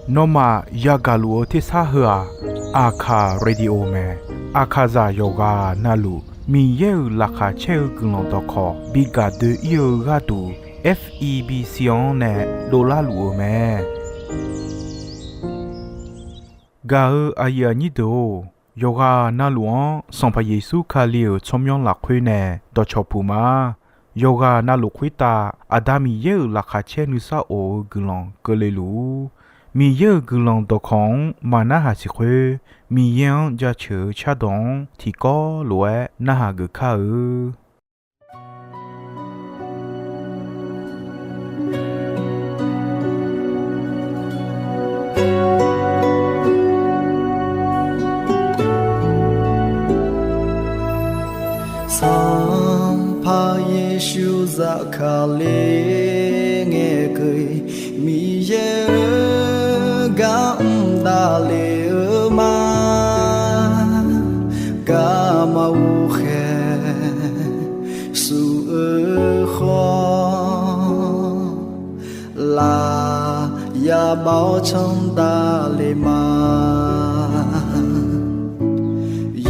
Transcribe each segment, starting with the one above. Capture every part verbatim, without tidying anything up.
Nawmaf yagaq luf-eu tersar heu-aq, Aqkaq Radio mae. Aqkaqzaq yawqghaq navluf Miqyaer-euq laqkhaq caer-eu guiqlanq dawqkawq bi gaq doe-ir-eu gharduq, F E B C-anr nae dovlar luf-eu mae. Gaq-eu aqyuif aqnyir deuq-or, yawqghaq navluf-anr Sanqpaq Yeqsur Kali-euq tsawrmyanr lafkhoer nae dawqcawq puq ma. Yawqghaq navluf khoertav Aqda Miqyaer-euq laqkhaq caer nuisar of-eu guiqlanq keuvle luf-ur. Miqyaer-euq guiqlanq dawqkawq-anr maqnarhaq siq khoer, Miqyaer-anr jaceuq-eu cardawq-anr tiqkawv lof-aer narhaq geuf kar-eu. Sanqpaq Yeqsur zafkale ngaeqkeuv-iq, Miqyaer-euq gar mr davle-eu ma. Garma ghovkhaeq suf-eu khawf, laf ya bav-awr canr davle ma.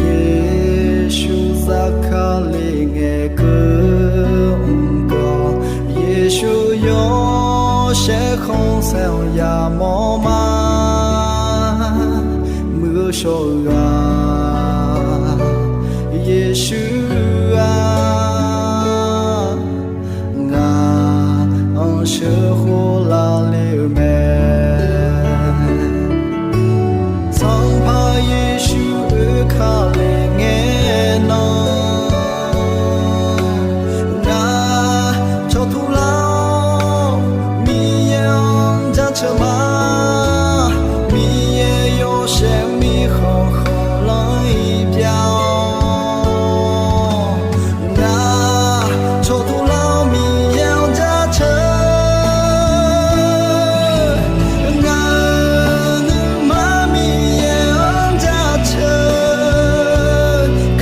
Yeqsur zafkale ngaeqkeuv mr-awq. Yeqsur yawshaef khanqsaer-anr yamawr ma. Muiq-eu shawr-eu ghaq, Yeqsur-aq, ngaq-anr sheuqkhof lavle-eu mae. Sanqpaq Yeqsur oekale ngae nan, ngaq cawqtuq lar-awr Miqyaer-anr jaceuq ma. Miqyaer yawshaef mirkhanq khanqlanr-iq bya-awr, ngaq cawqtuq lar-awr Miqyaer-anr jaceuq. Ngaq-euq nuima Miqyaer-anr jaceuq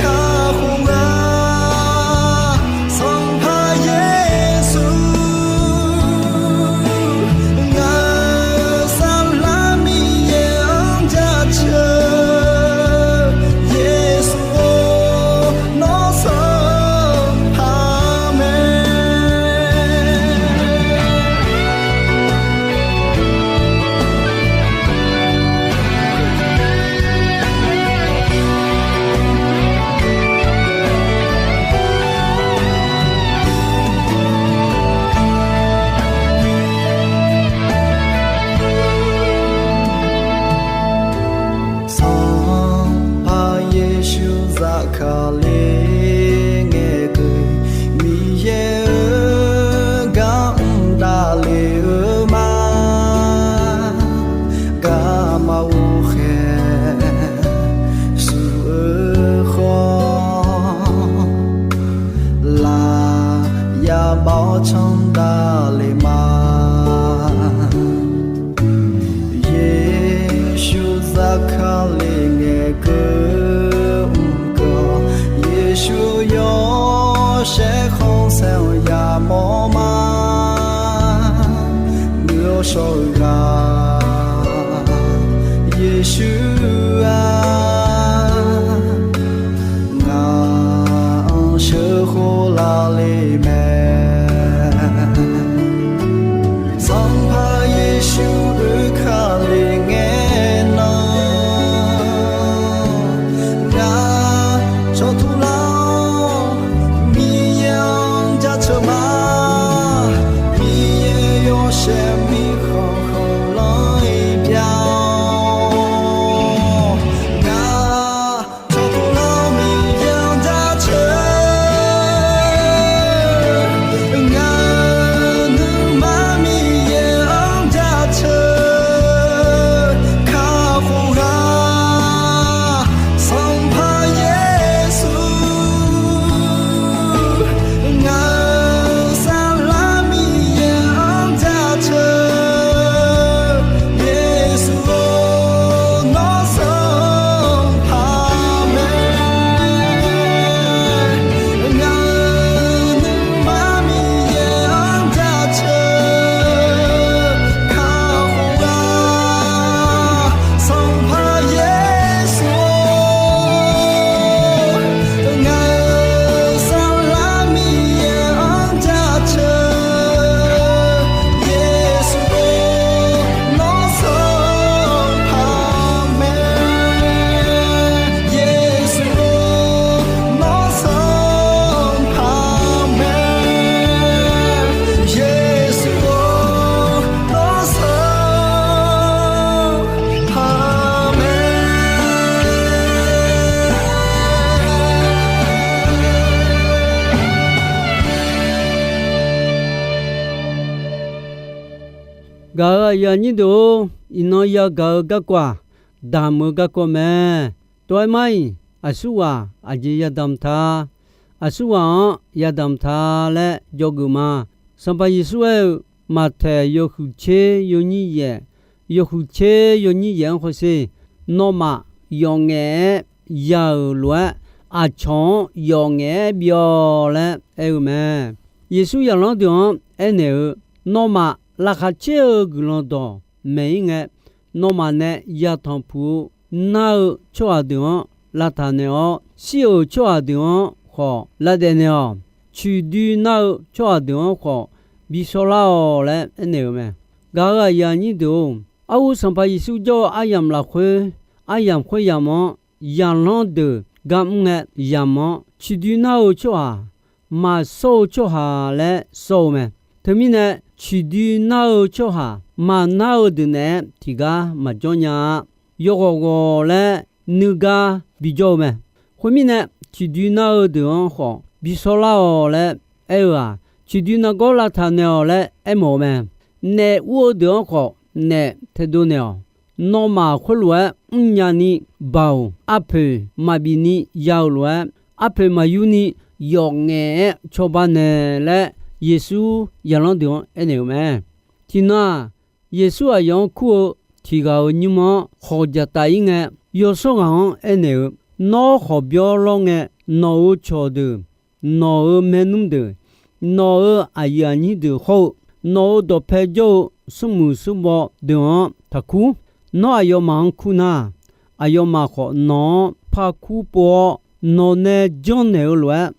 kakhof-a. Sanqpaq Yeqsur, ngaq-euq saflar Miqyaer-anr jaceuq. Yeqsur-or, nawr sanqpaq mae. Sanqpaq Yeqsur zafkale ngaeqkeuv-iq, Miqyaer-euq gar mr davle-eu ma. Garma ghovkhaeq suf-eu khawf, laf ya bav-awr canr davle ma. Yeqsur zafkale ngaeqkeuv mr-awq. Yeqsur yawshaef khanqsaer-anr yamawr ma. Muiq-eu shawr-eu ghaq, Yeqsur-aq, ngaq-anr sheuqkhof lavle mae. Sanqpaq Yeqsur oekale ngae nan, ngaq cawqtuq lar-awr Miqyaer-anr jaceuq ma. Miqyaer yawshaef mirkhanq khanqlanr Gaq-euq aqyuif aqnyir deuq-or, iqnan yagaq-eu garkawv-aq, damq-eu garkawv mae. Tov-aer mar-iq, aqsurghaq aqjeq yadamq ta. Aqsurghaq-anr yadamq ta laer dzawgeuf ma. Sanqpaq Yeqsur aer-eu, Maqtaeq yawhuiq tser yawnyir yaef, yawhuiq tser yawnyir yaef-anr hawsher, nawmaf yawf ngaef-aer ya-euq lof-aer, aqcawq-anr yawf ngaef-aer bif-awq laer aer-eu mae. Yeqsur zaqlanr deuq-anr aernaeq-eu, Nawmaf laqkhaq caer-eu guiqlanq dawq maeq-ir ngae, nawmaf nae yatanq puq-eu nar-eu tsawrhaq deuq-anr lavtaq naeq-awr, shir-euq tsawrhaq deuq-anr khawf lavdaef naeq-awq. Ciqdui nar-eu tsawrhaq deuq-anr khawf bi shawrlar-awq laer aernaeq-euq mae. Gaq-euq aqyuif aqnyir deuq-or, arhu Sanqpaq Yeqsur jawr-eu aryamq lafkhoer, aryamq khoeryamq-anr, zaqlanr deuq gar mr ngae yamq-anr, ciqdui nar-eu tsawrhaq, maqshawr-eu tsawrhaq laer shawr-eu mae. Teumirnae, ciqdui nar-eu tsawrhaq maqnar-eu deuq naeq-aer tiqgar maqjawr nya-a. Yawghawq ghawq laer nuigar bijawr-eu mae. Khoermirnae, ciqdui nar-eu deuq-anr khawf bi shawrlar-awq laer aer-eu-aq, ciqdui nargawr lavtaq naeq-awq laer aermawf-eu mae. Naef ur-eu deuq-anr khawf naef taedov naeq-awq. Nawmaf khoerlof-aer mrnya ni baoq arpoeq maqbif ni ya-euq lof-aer, arpoeq maqyur ni yawf ngaef-aer cawba naeq laer, Yeqsur zaqlanr deuq-anr aernaeq-eu mae. Tiqnan-aq, Yeqsur aqyawf-anr kur-eu tiq ghaq-euq nymr-anr khawq dzaqtaf-ir ngae, yawsanr ghaq-anr aernaeq-eu, Nawr khawqbyawr lawr ngae, nawq-euq cawqdeuq, nawq-euq maernmr deuq, nawq-euq aqyuif aqnyir deuq hawr-eu, nawq-euq dawqpae jawr-eu smrmuiq smrbaw deuq-anr taqkur. Nawr aqyawfmaf-anr kur nar, aqyawfmaf khawf nawq-anr par kur pov-awr, nawq nae janrnaeq-eu lof-aer,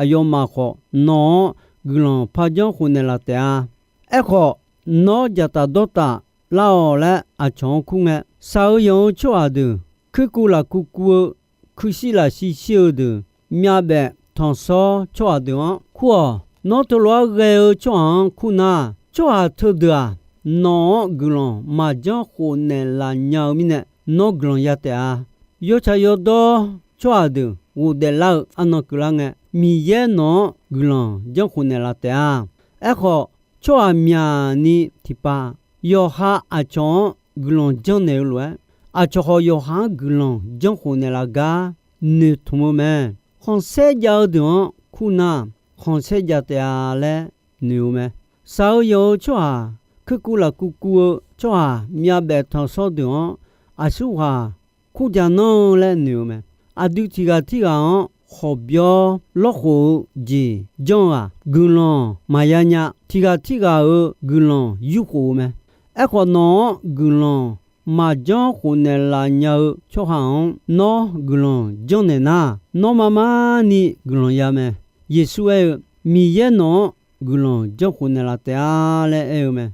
aqyawfmaf khawf nawq-anr guiqlanq par janr khofnaeq laf taef-a. Aerkhawf, nawr dzaqtaf dawrtaf lar-awq laer aqcawq-anr kur ngae, shaq-eu yanq-eu tsawrhaq deuq, kuirkuv lafkuv kuv-eu, kuirshir lafshir shir-eu deuq, myavbaef tanqshawr tsawrhaq deuq-anr kur-awq. Nawr teulof-aer ghae-eu tsawrhaq-anr kur nar, tsawrhaq teudeuq-aq, nawq-anr guiqlanq maqjanr khofnaeq laf nya-eu mirnae, nawr guiqlanq ya taef-a. Yawtsaq yawdawr tsawrhaq deuq ghofdaef lar-eu arnan keuvlar ngae, Miqyaer nawq-anr guiqlanq janr khofnaeq laf taef-a. Aerkhawf, tsawrhaq myaqni tiqpav, yawqha aqcawq-anr guiqlanq janrnaeq-eu lof-aer, aqcawq khawf yawqha-anr guiqlanq janr khofnaeq laf gar noeqtmq-eu mae. Khanqsaer jav-eu deuq-anr kur nar, khanqsaer jav taef-a laer noeq-eu mae. Shaq-eu yanq-eu tsawrhaq, kuirkuv lafkuv kuv-eu tsawrhaq, myavbaef tanqshawr deuq-anr aqsurghaq kur jaqnanr-eu laer noeq-eu mae. Aqdui tiq ghaq tirghaq-anr khawqbyawr lawrkhof-eu jeq janr-eu-aq, guiqlanq maqya nya. Tiq ghaq tirghaq-euq guiqlanq yurkhof-eu mae. Aerkhawf, nawq-anr guiqlanq maqjanr khofnaeq laf nya-eu tsawrhaq-anr nawr guiqlanq janrnaeq nar, nawr mar mar ni guiqlanq ya mae. Yeqsur aer-eu, Miqyaer nawq-anr guiqlanq janr khofnaeq laf taef-a laer aer-eu mae.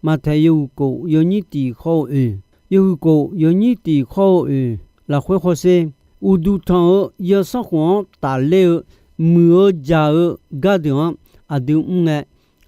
Maqtaeq yawhuiq kof yawnyir tiq khawr-eu oeq, yawhuiq kof yawnyir tiq khawr-eu oeq lafkhoer hawsher, uqduq tanq-eu yawsanr khof-anr tafler-eu muiq-eu jaq-eu gardeuq-anr aqdui mr ngae,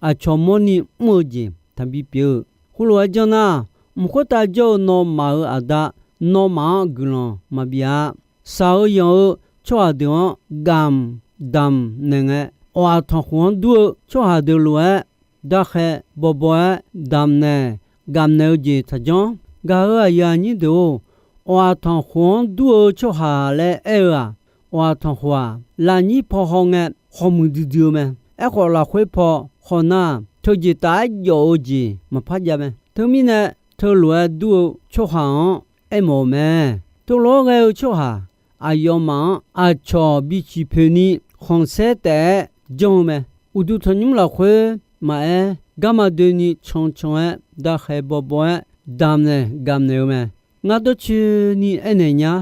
aqcawq mawrni mr-eu jeq taqbi pyeuf-eu. Khoerlof-aer janr nar, mq khoertav jawr-eu nawmaf-euq Aqda nawmaf-anr guiqlanq maqbif-a. Shaq-eu yanq-eu tsawrhaq deuq-anr gamq damq naeq ngae, awq-af tanqkhoq-anr dur-eu tsawrhaq deuq lof-aer, darkhae bawbaw-aer damq naeq gamq naeq-eu jeq taqjanr. Gaq-euq aqyuif aqnyir deuq-or, awq-af tanqkhoq-anr dur-eu tsawrhaq laer aer-eu-aq, awq-af tanqkhoq-aq, lafnyir paw haw ngae, hawmuiq duidui-eu mae. Aerkhawf, lafkhoer paw haw nar, teujeq taf-aer jawf-eu jeq maqpar jav mae. Teumirnae, teulof-aer dur-eu tsawrhaq-anr aermawf-eu mae. Teulof-aer ghae-eu tsawrhaq, aqyawfmaf-anr aqcawq biciq poeqni khanqsaer taef-aer janr-eu mae. Uqduq tanqnymr lafkhoer maqaer, garma doeni cancan-aer darkhae bawbaw-aer damq naeq gamq naeq-eu mae. Ngar dawrcoeni aernaeq nya.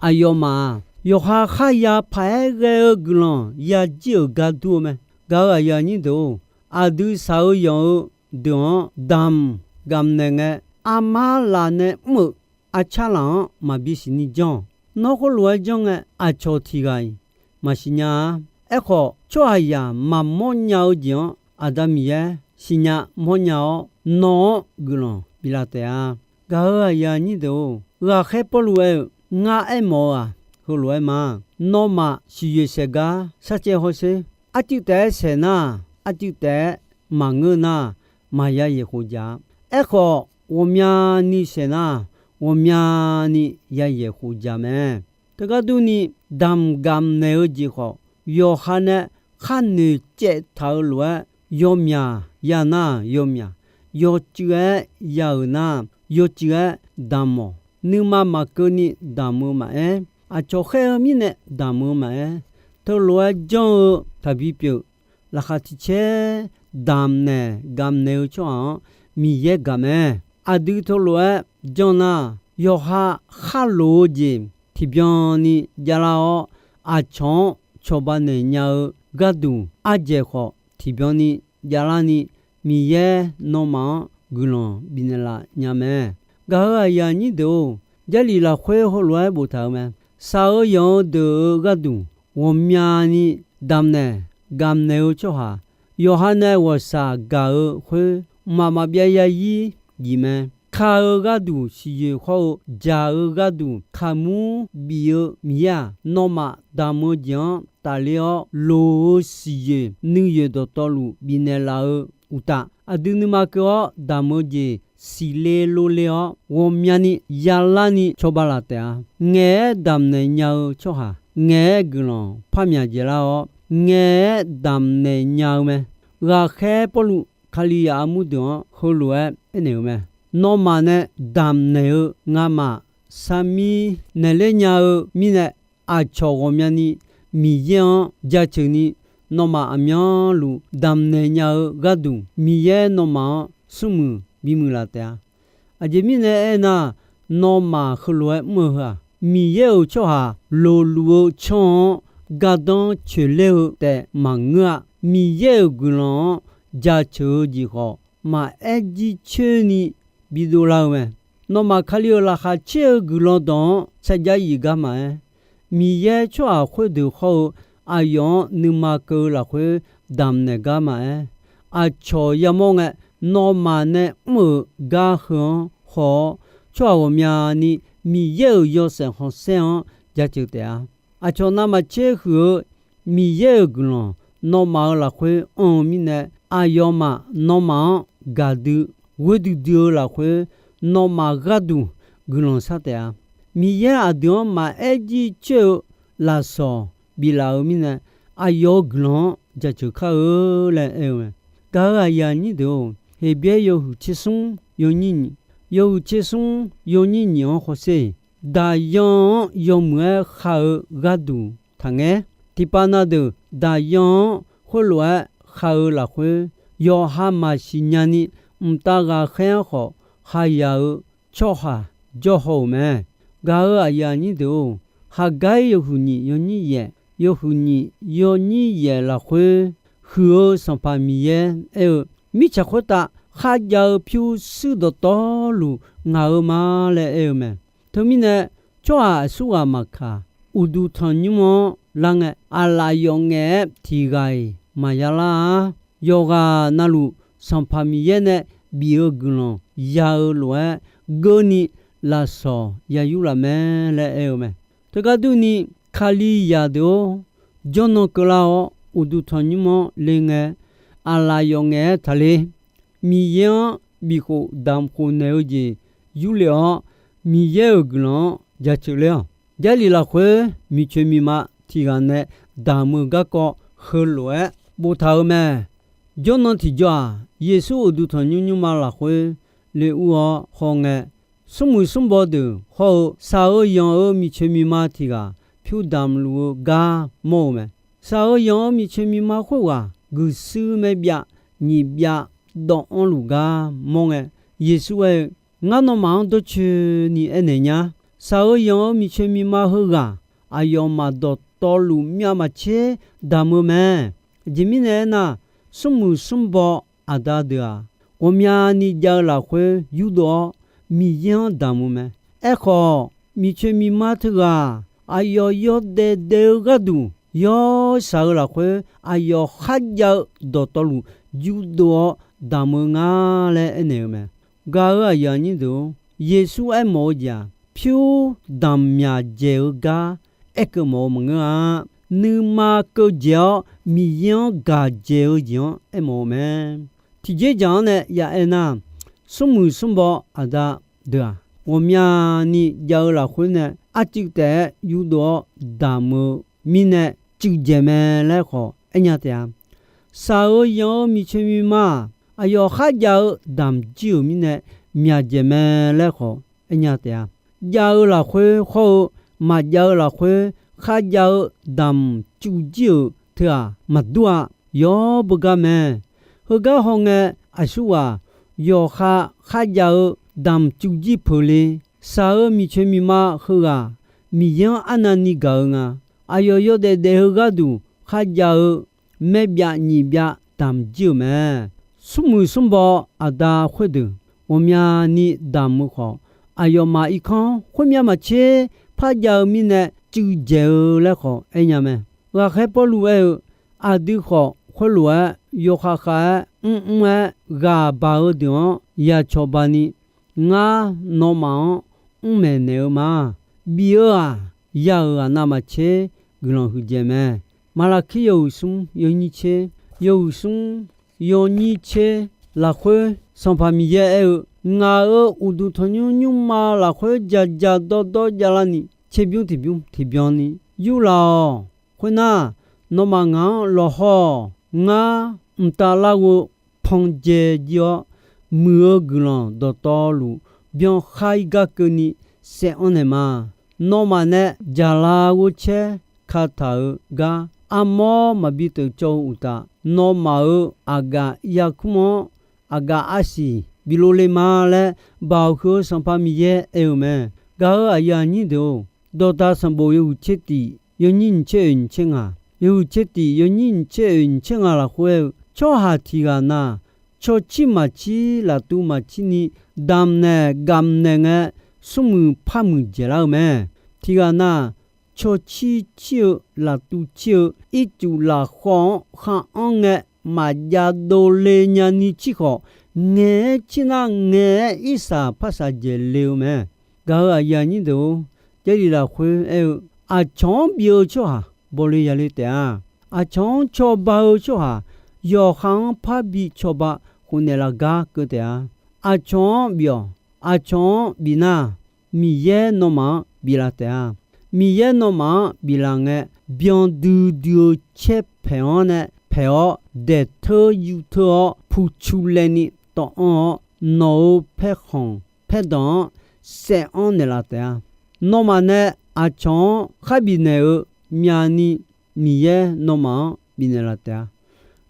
Aqyawfmaf-aq, yawqha kharya paq-aer ghae-eu guiqlanq yajir-euq gar dur-eu mae. Gaq-euq aqyuif aqnyir deuq-or, aqdui shaq-eu yanq-eu deuq-anr damq gamq naeq ngae, armar laf nae mr-euq arcar laf-anr maqbi siqni janr-awq. Nawr khoerlof-aer janr ngae, aqcawq tiq ghaq-iq maqsiq nya-a. Aerkhawf, tsawrhaqzaq maqmawr nya-eu jeq-anr Aqda Miqyaer siqnya mawrnya-awr, nawr-anr guiqlanq biflaf taef-a. Gaq-euq aqyuif aqnyir deuq-or, ghaqkhaer Pawrluv aer-eu, ngar aermawf-eu-aq, heulof-aer ma. Nawmaf siqyoeq saeq gar sharcaev hawsher. Arcuiv taef-aer saeq nar, arcuiv taef-aer maqngeur nar, maqya yaeq khof jaq-a. Aerkhawf, ghawqmyani saeq nar, ghawqmyani yayaeq khof jaq mae. Teugar durni, damq gamq naeq-eu jeq khawf, yawqha nae khar noeq caev taq-eu lof-aer, yawmyaq ya nar yawmyaq, yawcuiv-aer ya-euq nar, yawcuiv-aer damq-awq. Nuima maqkeuvni damq-eu maqaer, aqcawq khaer-eu mirnae damq-eu maqaer, teulof-aer janr-eu taqbi pyeuf. Laqkhaq tiq caer damq naeq gamq naeq-eu tsawrhaq-anr Miqyaer gaq mae. Aqdui teulof-aer janr nar, yawqha khar loq-eu jeq tiqbyan ni javlar-awr, aqcawq-anr cawba naeq nya-eu gharduq ardzaeq khawf tiqbyan ni javlar ni, Miqyaer nawmaf-anr guiqlanq bifnaeq laf nya mae. Gaq-euq aqyuif aqnyir deuq-or, Jarlif lafkhoer heulof-aer boftaq-euq mae. Shaq-eu yanq-eu deuq-euq gharduq ghawqmyani damq naeq gamq naeq-eu tsawrhaq, yawqha nae ghawqshaq gaq-eu khoer mqmaq maqbyav yazir jif mae. Ka-eu gharduq siqyoeq khawr-eu, jaq-eu gharduq kaqmur bif-eu Miqyaer-aq, nawmaf damq-eu jeq-anr tafler-awr, loq-eu siqyoeq nuiyoeq dawqtawvluf bifnaeq laf-eu uqtaf, aqdui nuima keuv-awr damq-eu jeq siqle lole-awr, ghawqmyani yalarni cawba laf taef-a. Ngaeq-aer damq naeq nya-eu tsawrhaq, ngaeq-aer guiqlanq par myaq dzaeqlar-awr, ngaeq-aer damq naeq nya-eu mae. Ghaqkhaer Pawrluv Kalizaq armur deuq-anr heulof-aer aernaeq-eu mae. Nawmaf nae damq naeq-eu ngamaf sarmir naeqler nya-eu mirnae, aqcawq ghawqmyani Miqyaer-anr jaceuq ni, nawmaf aqmyanluf damq naeq nya-eu gharduq, Miqyaer nawmaf-anr smrmuiq bimuiq laf taef-a. Aqjeq mirnae aernar, nawmaf heulof-aer mr-eu heu-aq, Miqyaer-euq tsawrhaq lofluf-eu tsanr-anr gardanr coeqler-eu taef maqngeur-a. Miqyaer-euq guiqlanq-anr jaceuq-eu jeq khawf, maqaer jir coer ni bidov lar-eu mae. Nawmaf Kali-euq laqkhaq caer-eu guiqlanq dawq-anr sarjax yif gar maqaer, Miqyaer tsawrhaq khoerdeuq hawr-eu aqyawf-anr nuima keuv-eu lafkhoer damq naeq gar maqaer, aqcawq yamawr ngae, nawmaf nae mr-euq gar heu-anr haw-awr, tsawrhaq ghawqmyani Miqyaer-euq yawshaef khanqsaer-anr jaceuq taef-a. Aqcawq navmaqtser huiq-eu Miqyaer-euq guiqlanq nawmaf-euq lafkhoer anr-eu mirnae, aqyawfmaf nawmaf-anr gaqdui ghoer duidui-eu lafkhoer, nawmaf gharduq guiqlanq shar taef-a. Miqyaer aqdui-anr maqaer jir coer-eu lafsawq biflaf-euq mirnae, aqyawf-euq guiqlanq-anr jaceuq kar-eu laer aer-eu mae. Gaq-euq aqyuif aqnyir deuq-or, Heqbyaer yawhuiq tser smr yawnyir nyiq, yawhuiq tser smr yawnyir nyiq-anr hawsher, daqyan-anr yawmuiq-aer khav-eu gharduq taqngaer. Tiqpav na deuq daqyan-anr khoerlof-aer khav-eu lafkhoer, yawqha maqsiq nyani mqtav ghaqkhaer-anr khawf khaya-eu tsawrhaq jawr haw-euq mae. Gaq-euq aqyuif aqnyir deuq-or, Haqgar-ir yawhuiq nyiq yawnyir yaef, yawhuiq nyiq yawnyir yaef lafkhoer, huiq-eu Sanqpaq Miqyaer aer-eu, mirtsaq khoertav kharjav-eu pyurshuir dawqtawvluf ngaq-eu ma laer aer-eu mae. Teumirnae, tsawrhaq aqsurghaq maqkaq, uqduq tanqnymr-anr lar ngae, aqlaf yawf ngaef-aer tiq ghaq-iq maqya lar-a. Yawqghaq navluf Sanqpaq Miqyaer nae bif-eu guiqlanq ya-eu lof-aer, geurni lafsawq ya yur laf mae laer aer-eu mae. Teugar durni, Kalizaq deuq-or, jawrnan keuvlar-awr, uqduq tanqnymr-anr le ngae, aqlaf yawf ngaef-aer taqler. Miqyaer-anr bifkhof damq khof naeq-eu jeq yurlef-awr, Miqyaer-euq guiqlanq-anr jaceuq ler-awq. Jarlif lafkhoer miqcoeq miqma tiq ghaq nae damq-eu garkawv heulof-aer boftaq-euq mae. Jawrnan tiqjawr-aq, Yeqsur uqduq tanqnymr nymrma lafkhoer le ur-awr hawngae, smrmuiq smrbaw deuq hawr-eu shaq-eu yanq-eu miqcoeq miqma tiq ghaq pyur damq luf-eu gar mawr-eu mae. Shaq-eu yanq-eu miqcoeq miqma khoerghaq guiqshuir maerbyav nyiq byav dawv anrluf gar mawr ngae, Yeqsur aer-eu, Ngar nawmaf-anr dawrcoeni aernaeq nya. Shaq-eu yanq-eu miqcoeq miqma heughaq, aqyawfmaf dawqtawvluf myav maqtser damq-eu mae. Aqjeq mirnae aernar, smrmuiq smrbaw aqda deuq-aq, ghawqmyani jav-eu lafkhoer yurdov-awr, Miqyaer-anr damq-eu mae. Aerkhawf, miqcoeq miqma teughaq aqyawf yawdaef daef-eu gharduq yawshaq-eu lafkhoer, aqyawf kharjav-eu dawqtawvluf yurdov-awr damq-eu nga laer aernaeq-eu mae. Gaq-euq aqyuif aqnyir deuq-or, Yeqsur aermawf-eu jeq-aq, pyur damq myaq dzaeq-eu gar aerkeuv mawf-eu maqngeur-a. Nuima keuv dzaeq-awr Miqyaer-anr gaq dzaeq-eu jeq-anr aermawf-eu mae. Tiqjeq dzaq-anr nae ya aer nar, Smrmuiq smrbaw aqda deuq-aq, ghawqmyani jav-eu lafkhoer nae arcuiv taef-aer yurdov-awr damq-eu mirnae cuiv dzaeq mae laer khawf aernya taef-a. Shaq-eu yanq-eu miqcoeq miqma-aq, aqyawf kharjav-eu damq jir-euq mirnae myaq dzaeq mae laer khawf aernya taef-a. Jav-eu lafkhoer hawr-eu maqjav-eu lafkhoer kharjav-eu damq cuiv jir-euq teu-aq maqdur-a. Yawr beugar mae. Heugar hawngae, aqsurghaq yawqha kharjav-eu damq cuiv jir peuq le. Shaq-eu miqcoeq miqma heughaq Miqyaer-anr arnavni gaq-eu nga. Aqyawf yawdaef daef-eu gharduq kharjav-eu maerbyav nyiq byav damq jir-euq mae. Smrmuiq smrbaw aqda khoerdeuq ghawqmyani damq-eu khawf, aqyawfmaf irkanr khoermyav maqtser parjav-eu mirnae cuiv dzaeq-eu laer khawf aernya mae. Ghaqkhaer Pawrluv aer-eu, aqdui khawf khoerlof-aer yawkhav khav-aer mrmr-aer ghaq baq-eu deuq-anr ya cawba ni, ngar nawmaf-anr mr maeqnaeq-eu ma. Bif-eu-aq, ya-euq ghaq navmaqtser guiqlanq huiqdzaeq mae. Maqlaqkir yawhuiq smr yawnyir tser, yawhuiq smr yawnyir tser lafkhoer Sanqpaq Miqyaer aer-eu, ngaq-euq uqduq tanqnymr nymrma lafkhoer dzaqdzaq dawrdawr javlarni tserbymr tiqbymr tiqbyan ni yurlaf-awq. Khoernar, nawmaf ngaq-anr lawqhaw-awq. Ngar mqtav larghov pan dzae jir-awr, muiq-eu guiqlanq dawqtawvluf byankhar-ir gar keuvni saev anr naeq ma. Nawmaf nae dzaqlar ghovcaer kataq-eu gar armawr maqbi teuf cawv-eu uqtaf, nawmaf-euq aqgaf yarkmr-anr aqgaf arsiq bi lov le ma laer, Baoq huiq-eu Sanqpaq Miqyaer aer-eu mae. Gaq-euq aqyuif aqnyir deuq-or, Dawqdaq sanqbof yawhuiq tser tif yawnyir nyiq tser oeq nyiq tser ngaq, yawhuiq tser tif yawnyir nyiq tser oeq nyiq tser ngaq lafkhoer aer-eu, tsawrhaq tiq ghaq na, cawcir maqcir laftuv maqcir ni, damq naeq gamq naeq ngae, smrmuiq par muiq dzaeqlar-eu mae. Tiq ghaq na, cawcir cir-eu laftuv cir-eu ircuf lafkhawv-anr khar anr ngae, maqjav dovle nyani cir khawf, ngaeq-aer cir nar ngaeq-aer irsaq parsaq dzaeq le-eu mae. Gaq-euq aqyuif aqnyir deuq-or, Jarlif lafkhoer aer-eu, aqcawq-anr bif-eu tsawrhaq bawle yale taef-a. Aqcawq-anr cawba-eu tsawrhaq yawqha-anr parbi cawba khofnaeq laf gar keuv taef-a. Aqcawq-anr bif-awq. Aqcawq-anr bif nar, Miqyaer nawmaf-anr biflaf taef-a. Miqyaer nawmaf-anr biflaf ngae, byan duidui-eu caer paeq-anr nae paeq-awr, daeq teur yuv teur-awr, puq cu laeni tawv anr-awr, nawq-euq paerkhanq paerdanq-anr saev anr naeqlaf taef-a. Nawmaf nae aqcawq-anr khar bifnaeq-eu myavni, Miqyaer nawmaf-anr bifnaeq laf taef-a.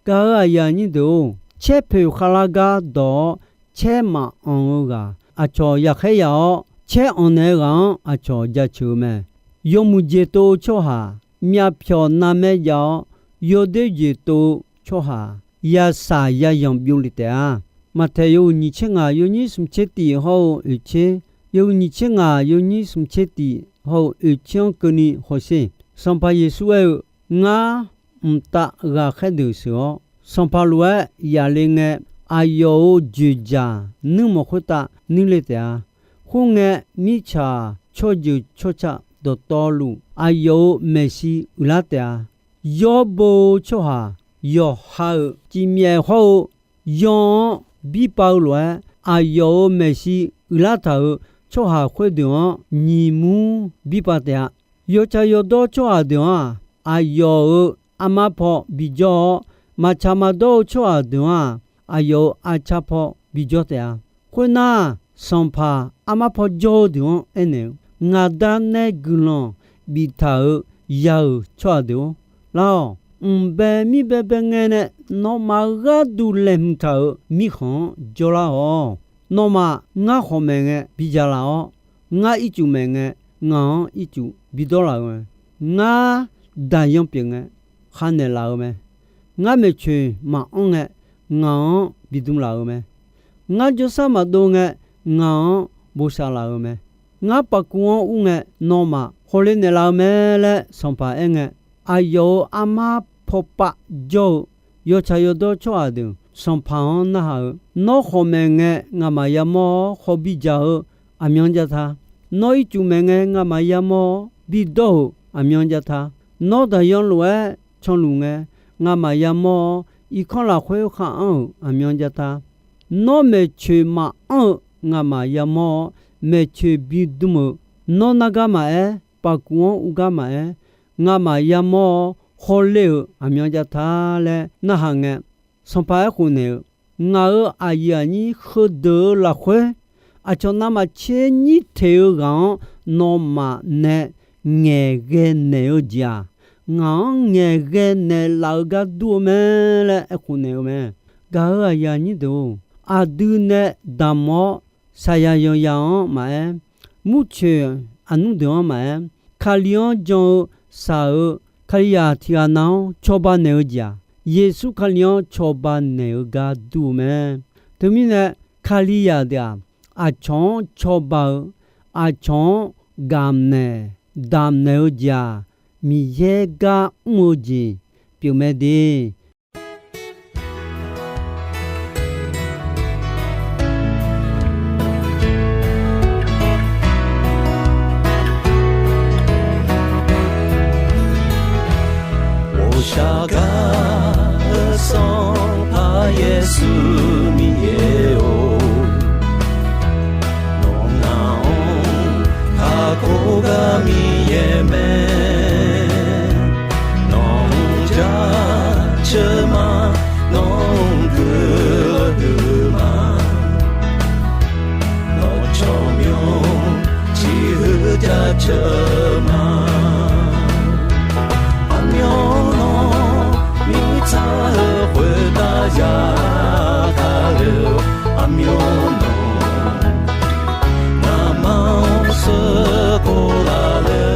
Gaq-euq aqyuif aqnyir deuq-or, caer poeq khavlar gar dawq-awr, caer maqanq-eu ghaq aqcawq yaqkhaer yaq-awr, caer anq naeq-eu ghaq-anr aqcawq jaceuq-eu mae. Yawmuiq jeq tov-eu tsawrhaq, myavpyawq navmaer jav-awr, yawdoer jeq tov-eu tsawrhaq, yasaq yayanq byov le taef-a. Maqtaeq yawhuiq nyiq tser ngaq yawnyir smq tser tif hawr-eu oeq tser, yawhuiq nyiq tser ngaq yawnyir smq tser tif hawr-eu oeq tser-anr keuvni hawsher. Sanqpaq Yeqsur aer-eu, Ngar mqtav ghaqkhaer deuq sheuq-awr, sanqpaq lof-aer yaf le ngae, aqyawf-euq dzoeqdzaq nuirmanq khoertav nuir le taef-a. Khoerngae, mirtsaq tsawrjeuq tsawrca dawqtawvluf aqyawf-euq maeqshi uiqlar taef-a. Yawr bo-eu tsawrhaq yawqha-euq cifmyaef hawr-eu yan-anr birpav-eu lof-aer, aqyawf-euq maeqshi uiqlar taq-euq tsawrhaq khoerdeuq-anr nyiq mur birpav taef-a. Yawtsaq yawdawr tsawrhaq deuq-anr-aq, aqyawf-euq armar paw bijawr-awr, maqtsaq maqdawr-eu tsawrhaq deuq-anr-aq, aqyawf-euq arcar paw bijawr taef-a. Khoernar, sanqpaq armar paw jawr-eu deuq-anr aernaeq-eu, Ngaq Da nae guiqlanq biftaq-euq ya-euq tsawrhaq deuq-or, lar-awq. Mq bae mir bae bae ngae nae nawmaf gharduq laeqhmq taq-euq mirkhanq-anr jawrlar-awq. Nawmaf ngar khawf maeq ngae bidzaq laf-awr, ngar ircuf maeq ngae ngaq-anr ircuf bidawr laf-eu mae. Ngar daqyan pyeuf ngae khavnaeq laf-eu mae. Ngar maeqtsoeq maqanr ngae ngaq-anr bidm laf-eu mae. Ngar jawrsar maqdov ngae ngaq-anr bosav laf-eu mae. Ngar paf kuv-anr ur ngae nawmaf hawle naeqlaf-eu mae laer sanqpaq aerngae, aqyawf-euq armar pawpav jawr-eu yawtsaq yawdawr tsawrhaq deuq sanqpaq-anr narhaq-eu, Nawr khawf maeq ngae ngamaf yamawr-awr khawf bidzaq-eu aqmyan jav ta. Nawr ircuf maeq ngae ngamaf yamawr-awr bidawr-euq aqmyan jav ta. Nawr daqyan lof-aer canluf ngae ngamaf yamawr-awr irkanr lafkhoer khar anr-euq aqmyan jav ta. Nawr maeqtsoeq maqanr-eu ngamaf yamawr-awr, maeqtsoeq bidm-euq nawr nargar maqaer, pafkuv-anr uvgar maqaer, ngamaf yamawr-awr hawler-euq aqmyan jav ta laer narhaq ngae, Sanqpaq aerkhof naeq-eu, Ngaq-euq aqyuif aqnyir heudeuq-euq lafkhoer, aqcawq navmaqtser nyir teq-eu ghaq-anr nawmaf nae ngaeqghae naeq-eu jeq-aq, ngaq-anr ngaeqghae naeqlaf-eu gar dur-eu mae laer aerkhof naeq-eu mae. Gaq-euq aqyuif aqnyir deuq-or, aqdui nae damq-awr, saqyaq yawqyaq-anr maqaer, murcoeq aqnmr deuq-anr maqaer, Kali-anr jan-eu shaq-eu Kalizaq tiq ghaq nav-anr cawba naeq-eu jeq-aq, Yeqsur Kali-anr cawba naeq-eu gar dur-eu mae. Teumirnae, Kalizaq deuq-aq, aqcawq-anr cawba-eu, aqcawq-anr gamq naeq damq naeq-eu jeq-aq, Miqyaer gar mr-eu jeq pyeuf mae de. 我想 gar-eu Sanqpaq Yeqsur Miqyaer-or, nawq ngaq-anr kakhof gar Miqyaer mae. Nawq-anr jaceuq ma, nawq-anr guiqlanq huiq ma. Nawq tsawrmyanr ciqhuiq jaceuq ma. Aqmyanluf mirtsaq-eu khoertav ya kale-eu, aqmyanluf ngamaf-anr sheuqkhof laf le.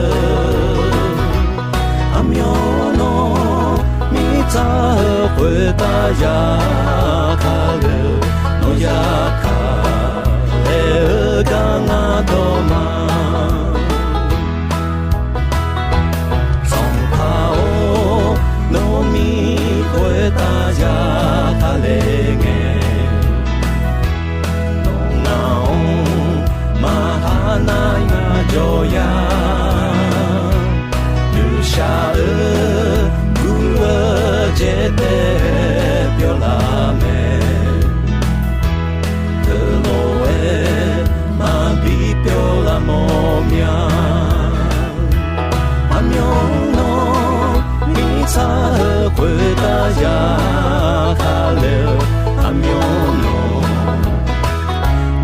Aqmyanluf mirtsaq-eu khoertav ya kale-eu, nawq ya kale-eu gar ngar dawq ma. Sanqpaq-or, nawmir khoertav ya kale ngae, nawq ngaq-anr maqha nar ngar jawr ya. Noeqshaq-eu guv-eu jeq taef-aer pyawr laf mae. Teulof-aer maqbi pyawr laf mawr mya. Aqmyanluf mirtsaq-eu khoertav ya kale-eu, aqmyanluf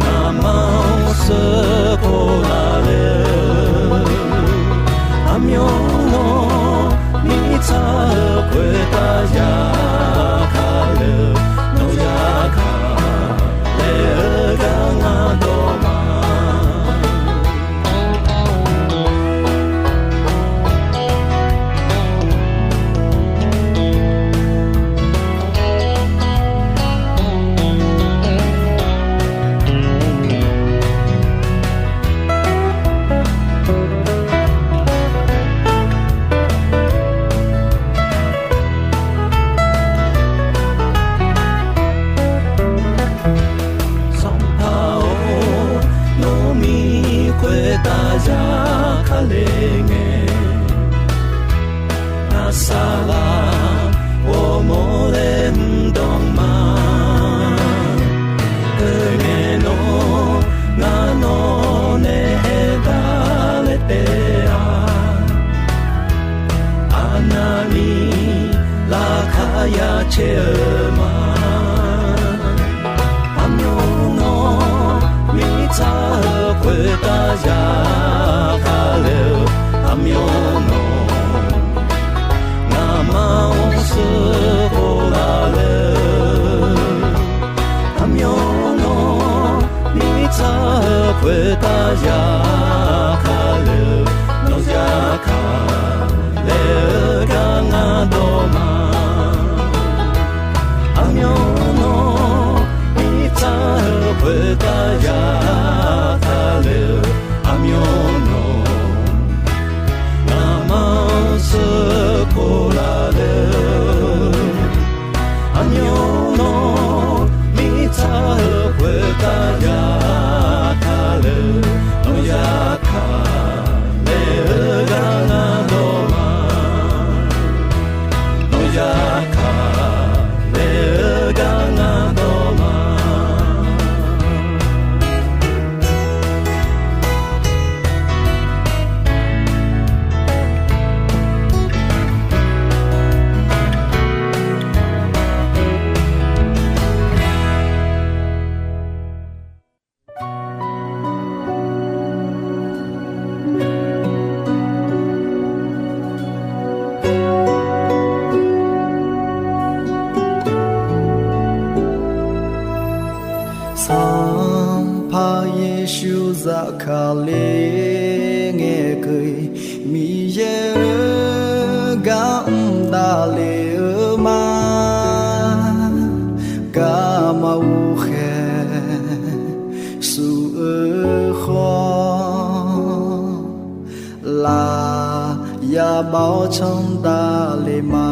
ngamaf-anr sheuqkhof laf le-eu, aqmyanluf mirtsaq-eu khoertav ya kale-eu, nawq ya kale-eu gar ngar dawq ma. Sanqpaq-or, nawmir khoertav ya kale ngae, ngaq saqlaq ghawrmawr laer mr dawq ma. Teumirnae nawr, ngar nawr nae aertaq laer taef-a. Aqnavni laqkhaq ya caer-eu ma. Aqmyanluf mirtsaq-eu khoertav ya kale-eu, aqmyanluf ngamaf-anr sheuqkhof laf le-eu, aqmyanluf mirtsaq-eu khoertav ya kale-eu, nawq ya kale-eu gar ngar dawq ma. Aqmyanluf mirtsaq-eu khoertav ya kale-eu, aqmyanluf ngamaf-anr sheuqkhof laf le-eu, aqmyanluf mirtsaq-eu khoertav ya kale-eu, nawq ya kale-eu gar ngar dawq ma. Nawq ya kale-eu gar ngar dawq ma. Sanqpaq Yeqsur zafkale ngaeqkeuv-iq, Miqyaer-euq gar mqdavlef-eu ma. Garma ghovkhaeq suf-eu khawf, laf yabav-awr candav le ma.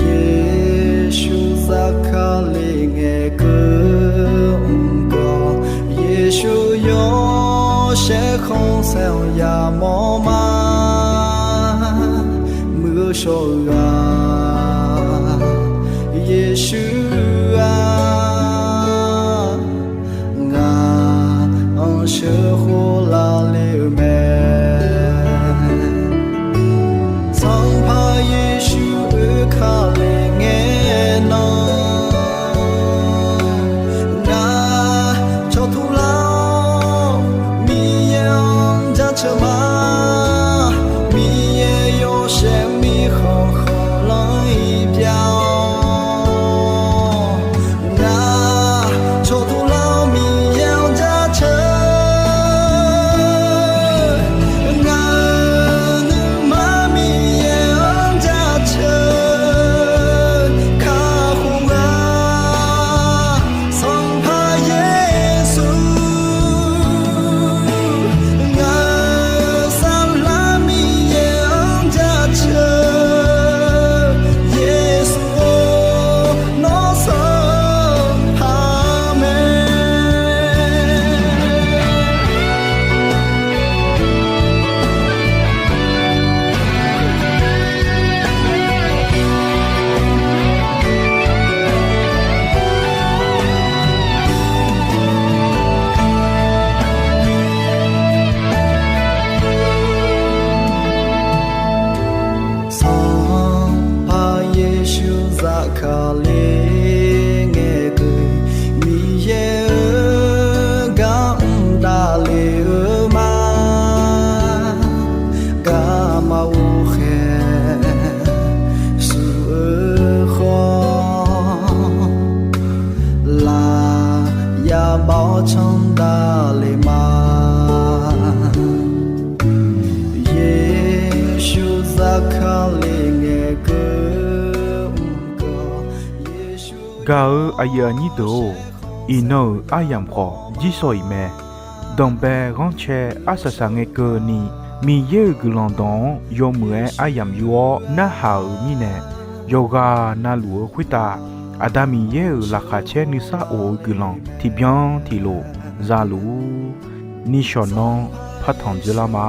Yeqsur zafkale ngaeqkeuv mqgawr, Yeqsur yawshaef khanqsaer-anr yamawr ma. Muiq-eu shawr-eu ghaq Yeqsur-aq, ngaq-anr sheuqkhof lavle-eu mae. Sanqpaq Yeqsur oekale ngae nan, ngaq cawqtuv lar-awr Miqyaer-anr jaceuq ma. Miqyaer yawshaef mirkhanq khanqlanr-iq byav-awr, ngaq cawqtuv lar-awr Miqyaer-anr jaceuq. Ngaq-euq nuima Miqyaer-anr jaceuq kakhof ghaq, Sanqpaq Yeqsur. Ngaq-euq saflar Miqyaer-anr jaceuq, Yeqsur-or, nawr Sanqpaq mae. Sanqpaq Yeqsur zafkale ngaeqkeuv-iq, Miqyaer-euq gar mqdavlef-eu ma. Garma ghovkhaeq suf-eu khawf, laf yabav-awr candav le ma. Yeqsur zafkale ngaeqkeuv mqgawr, Yeqsur Gaq-eu aqyuif aqnyir deuq-or, iqnan-euq aryamq khawf jirshaw-iq mae. Danqbae ghanrcae arsaq saq ngae keuvni, Miqyaer-euq guiqlanq dawq-anr yawmuiq-aer aryamq yur-awr narhaq-euq mirnae, yawqghaq navluf-eu khoertav Aqda Miqyaer-euq laqkhaq caer nuisar of-eu guiqlanq tiqbyan tiqlof zaluf-ur. Nishawq nanr partanq dzeurlar ma.